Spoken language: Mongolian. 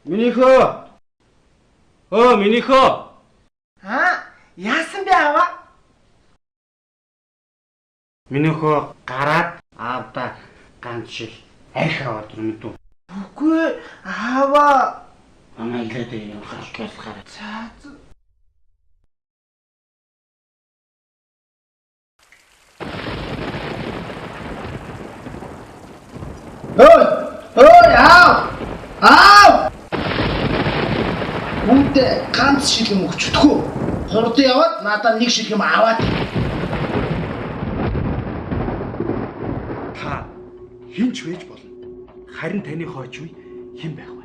Минийхөө. Өө минийхөө. Аа, яасан бэ аваа? Минийхөө гараад аавда ганц шил арх аваад ирмэ дүү. Үгүй ааваа. Манай илээд юм гарч гараа. За. Ой! Ой, аав! Аав! Үүнтэй ганц шилэм өгчдөхөө. Хурдан яваад надаа нэг шилэм аваад. Та хинч байж болно. Харин таны хойч үе хэн байх вэ?